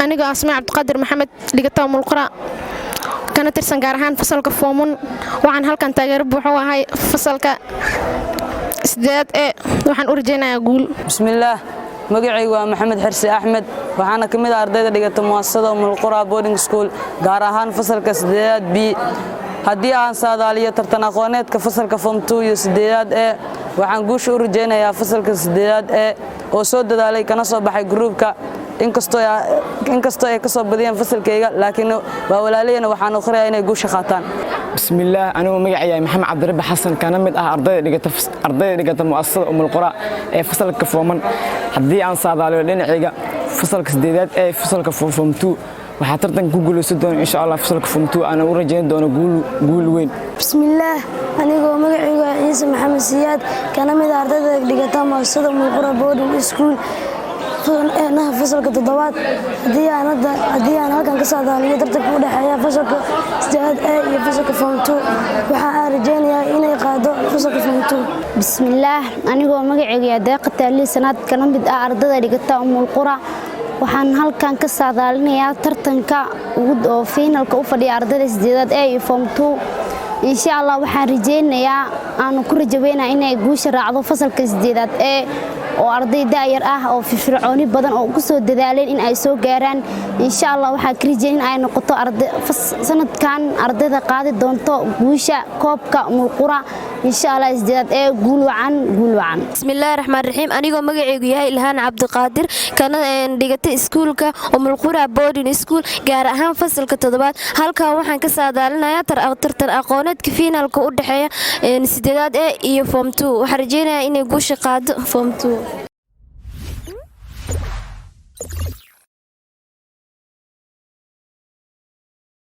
Anigoo Asmaa Cabdiqaadir Maxamed, dhigata Umulqura, kana tirsan gaar ahaan fasalka form one, waxaan halkan taageero buuxu ahay fasalka sideedaad ee. Waxaan u rajaynayaa guul. Bismillaah, magacaygu waa Maxamed Xirsi Axmed, waxaana ka mid ah ardayda dhigata mu'asasada Umulqura Boarding School, gaar ahaan fasalka sideedaad B. Haddii aan saadaaliyo tartan aqooneedka fasalka form 2 iyo sideedaad ee, waxaan guusha u rajaynayaa fasalka sideedaad ee oo soo dadaalay kana soo baxay group-ka. Inkastoo ay ka soo badiyeen fasalkayga, laakiin waa walaalayana, waxaan uqirayaa inay guusha qaataan. Bismillaah, anigu magacayahay Maxamed Cabdirabbi Xasan, kana mid ah ardayda dhigata mu'asasada Umulqura ee fasalka form one. Haddii aan saadaaliyo dhinacayga fasalka sideedaad ee fasalka form 2, waxaa tartanka ku guulaysan doona, insha Allah, fasalka form 2, aan u rajayn doono guul weyn. Bismillaah, anigoo magacaygu ah Ciise Maxamed Siyaad, kana mid ah ardayda dhigata mu'asasada Umulqura Boarding School, fasalka toddobaad, haddii aan halkan ka saadaaliyo tartanka u dhexeeya fasalka sideedaad A iyo fasalka form 2, waxa aan rajaynayaa inay qaado fasalka form 2. Bismillaah, anigoo magacaygu yahay Deeqa Taaliil Sanaad, kana mid ah ardayda dhigata Umulqura, waxaan halkan ka saadaalinayaa tartanka oo final-ka u fadhiya ardayda sideedaad A iyo form 2. Insha Allah, waxaan rajaynayaa, aanu ku rajaweynaa inay guusha raacdo fasalka sideedaad ee oo arday da'yar ah oo firfircooni badan oo ku soo dadaaleen in ay soo gaaraan. Insha Allah, waxaan ka rajayn in ay noqoto sanadkan ardayda qaadi doonto guusha koobka Umulqura, insha Allah. Sideedaad ee, guul wacan, guul wacan. Bismillaahi raxmaan raxiim, anigoo magacaygu yahay Ilhaan Cabdiqaadir, kana dhigatay iskuulka Umulqura Boarding School, gaar ahaan fasalka toddobaad, halkan waxaan ka saadaalinayaa tartan aqooneedka final-ka u dhexeeya sideedaad e iyo form two. Waxaan rajeynayaa inay guusha qaado form two.